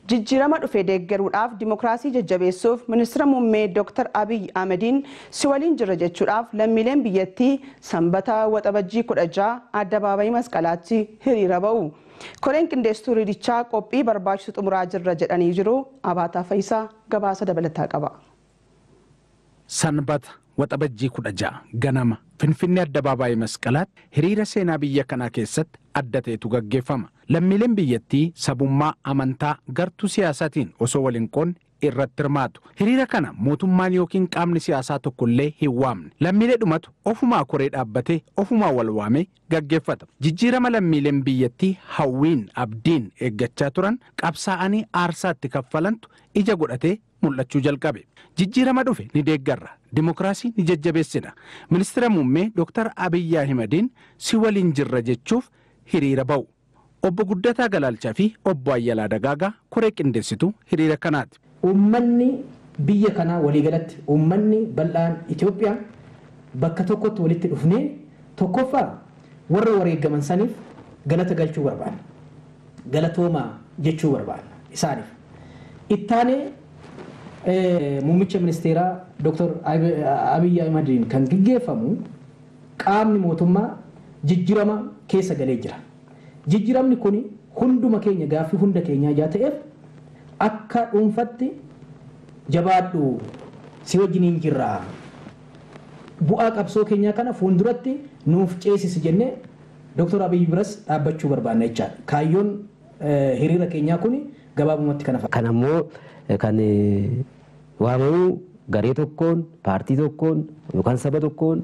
Jijjiirama dhufe deeggaruudhaaf, dimokiraasii jajjabeessuuf, ministeera muummee Dr. Abiy Ahmediin si waliin jira jechuudhaaf lammiileen biyyattii Sanbata Waxabajjii 16 addabaabayii Masqalaatti hiriira ba'u. Koreen qindeessituu hiriirichaa qophii barbaachisu xumuraa jirra jedhanii jiru. Abaataa Fayisaa gabaasa dabalataa qaba. Sanbata Waxabajjii 16 ganama Finfinnee addabaabaayii Masqalaatti hiriira seenaa biyya kanaa keessatti adda ta'etu gaggeeffama. Lammiileen biyyattii sabummaa, amantaa, gartuu siyaasaatiin osoo waliin qoonne irratti hirmaatu. Hiriira kana mootummaan yookiin qaamni siyaasaa tokkollee hin waamne. Lammiilee dhumatu ofumaa koree dhaabbatee, ofumaa wal waamee gaggeeffata. Jijjiirama lammiileen biyyattii hawwiin abdiin eeggachaa turan, qabsaa'anii aarsaatti kaffalantu ija godhatee mul'achuu jalqabe. Jijjiirama dhufe ni deeggarra. Dimokiraasii ni jajjabeessina. Ministeera muummee Dr. Abiyyi Ahimadiin si waliin jirra jechuuf hiriira ba'u. Obbo Guddataa Galaalchaa fi Obbo Ayyalaa Dagaagaa koree qindeessitu hiriira kanaati. Uummanni biyya kanaa, waliigalatti uummanni bal'aan Itoophiyaa bakka tokkotti walitti dhufnee, tokkoffaa warra wareegaman saniif galata galchuu barbaanna. Galatoomaa jechuu barbaanna isaaniif. Ittaanee muummicha ministeeraa Dr. Abiyyi Ahimadiin kan gaggeeffamu qaamni mootummaa jijjiirama keessa galee jira. Jijjiiramni kun hunduma keenya, gaaffii hunda keenyaa ijaa ta'eef, akka dhuunfatti jabaadhu, si wajjiniin jirra. Bu'aa qabsoo keenyaa kana fuulduratti nuuf ceesisi jennee Dr. Abiyyi biras dhaabbachuu barbaanna jechaadha. Kaayyoon hiriira keenyaa kun gabaabumatti kana fakkaata. Kan ammoo kan waamamu garee tokkoon, paartii tokkoon yookaan saba tokkoon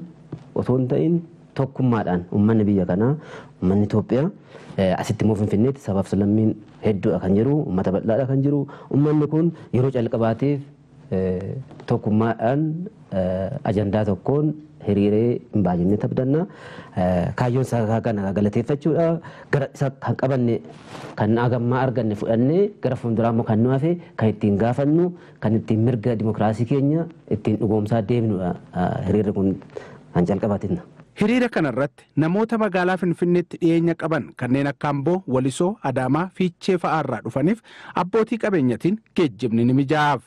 osoo hin ta'in, tokkummaadhaan uummanni biyya kanaa, uummanni Itoophiyaa, asitti immoo Finfinneetti sabaaf sablammiin hedduudha kan jiru, uummata bal'aadha kan jiru. Uummanni kun yeroo calqabaatiif tokkummaadhaan ajandaa tokkoon hiriiree hin baay'inne tabdanna. Kaayyoon isaa kana galateeffachuudha. Gara isa kan qabanne, kan hagammaa arganne fudhannee, gara fuulduraa immoo kan nu hafe kan ittiin gaafannu, kan ittiin mirga dimokiraasii keenya ittiin dhugoomsaa deemnudha hiriirri kun kan calqabaatinna. Hiriira kanarratti namoota magaalaa Finfinneetti dhiyeenya qaban kanneen akka Amboo, Walisoo, Adaamaa, Fiichee fa'aarraa dhufaniif abbootii qabeenyatiin geejjibni ni mijaa'aaf.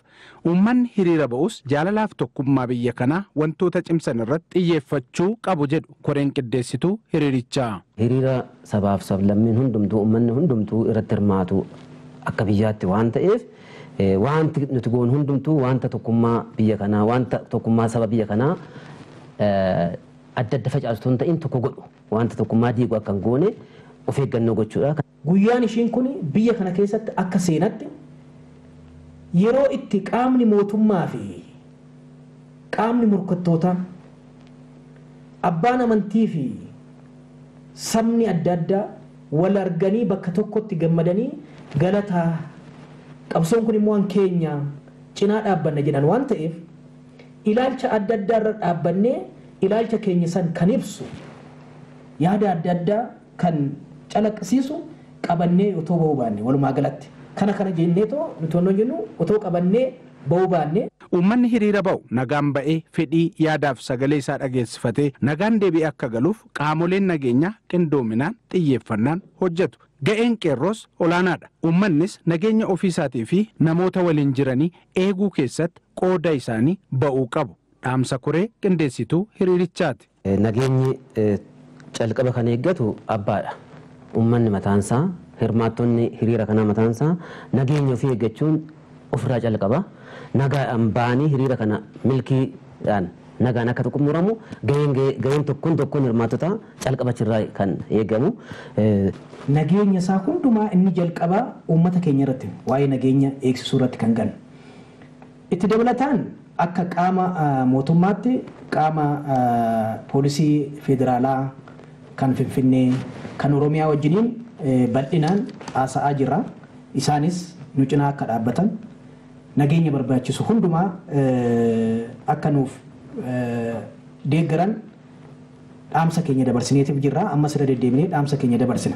Uummanni hiriira ba'us jaalalaaf tokkummaa biyya kanaa wantoota cimsan irratti xiyyeeffachuu qabu jedhu koreen qindeessituu hiriirichaa. Hiriira sabaaf sablammiin hundumtuu, uummanni hundumtuu irratti hirmaatu akka biyyaatti waan ta'eef, wanti nuti goonu hundumtuu wanta tokkummaa biyya kanaa, wanta tokkummaa saba biyya kanaa adda adda facaasu hin ta'in, tokko godhu, wanta tokkummaa diigu akka hin goone of eeggannoo gochuudha. Guyyaan ishiin kun biyya kana keessatti akka seenatti yeroo itti qaamni mootummaa fi qaamni morkattootaa, abbaan amantii fi sabni adda addaa wal arganii bakka tokkotti gammadanii, galataa, qabsoon kun immoo waan keenya, cinaa dhaabbanna jedhan waan ta'eef, ilaalcha adda addaa irra dhaabbannee ilaalcha keenya san kan ibsu, yaada adda addaa kan calaqqisiisu qabannee otoo bahuu baanne, walumaa galatti kana jenneetoo nuti wannoo jennu otoo qabannee bahuu baanne. Uummanni hiriira ba'u nagaan ba'ee fedhii yaadaaf sagalee isaa dhageessifatee nagaan deebi'ee akka galuuf qaamoleen nageenyaa qindoominaan xiyyeeffannaan hojjetu. Ga'een qeerroos olaanaadha. Uummannis nageenya ofiisaatii fi namoota waliin jiranii eeguu keessatti qooda isaanii ba'uu qabu. Dhaamsa koree qindeessituu hiriirichaati. Nageenyi calqaba kan eeggatu abbaadha. Uummanni mataansaa, hirmaattonni hiriira kanaa mataansaa nageenya ofii eeggachuun ofirraa calqaba. Nagaadhaan ba'anii hiriira kana milkiidhaan nagaan akka xumuramu ga'een tokkoon tokkoon hirmaattota calqabachirraa kan eegamu. Nageenya isaa hundumaa inni jalqabaa uummata keenya irratti, waa'ee nageenya eegsisuu irratti kan ganu. Itti dabalataan akka qaama mootummaatti qaama poolisii federaalaa kan Finfinnee, kan Oromiyaa wajjiniin bal'inaan haasa'aa jirra. Isaanis nu cinaa akka dhaabbatan, nageenya barbaachisu hundumaa akka nuuf deeggaran dhaamsa keenya dabarsineetiif jirra. Ammas irra deddeebinee dhaamsa keenya dabarsina.